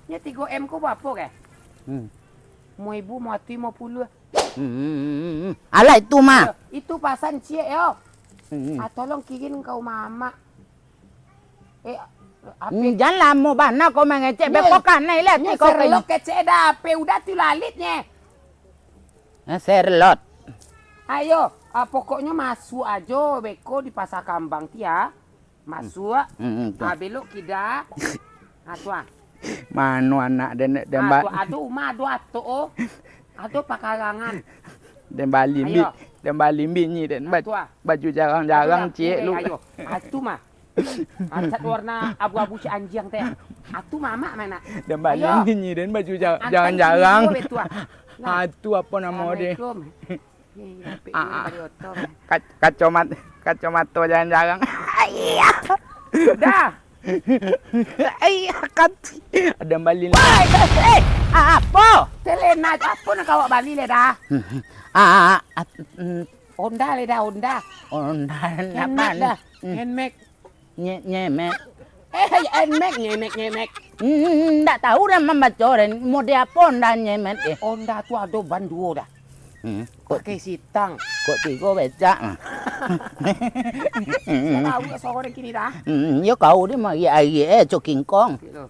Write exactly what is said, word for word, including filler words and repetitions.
Nyo tigo M ko barapo, keh? Hmm. Limo ribu, limo ratuih limo puluah. Hmm. Alah itu mah. Yo, itu pasan ciek yo. Hmm. Ah, tolong kirim ka rumah amak. Eh, ape? Hmm, jan lamo bana ko mangecek, nyo, beko kanai lah nyo ti ko Sherlock kanai. Kecek dah, ape udah tu lalit nye. Eh, Sherlock. Ayo, ah, pokoknyo masuak ajo beko di Pasar Kambang ti, ah. Masuak, hmm, hmm, tu. Ah, belok kida. Ah, tu ah. Mano anak den, den ah, ba- tu, ado umah, ado atok, oh. Ado pakarangan. Den balimbik, ayo. Den balimbik nyi, den ba-, ah, tu ah. Baju jarang-jarang, ayo lah, ciek eh, lu. Ayo. Ah, tu mah. Ah, cat warna abu-abu si anjiang teh. Ah, tu mamak mah nak. Den balimbik nyi, den baju ja-, jarang-jarang. Antai sini dulu, tu ah. Nah. Ah, tu apo namo dia? Assalamualaikum. Ih, apik ah, dulu ah. Dari oto, kan. Kac-, kacomat-, kacomato jarang-jarang. Iya. Dah. Iya, kaci. Ado bali. Woi, eh, apo? Selena, apo nak awak bali le dah? Ah, ah, ah, mm. Honda le dah, Honda. Honda, Handmade dah. Hmm. Handmade. Nye-, nyemek. Eh, nyemek, nyemek, nyemek. Hmm, ndak tahu dah mambaco, den. Model apo Honda nyemek, eh? Honda tu ado ban duo dah. Hmm, kok pakai sitang. Kok tigo becak, ah? Tahu suaro den kini dah. Hmm, yo kau ni mah, ari-ari, eh, cok kingkong. Gitu.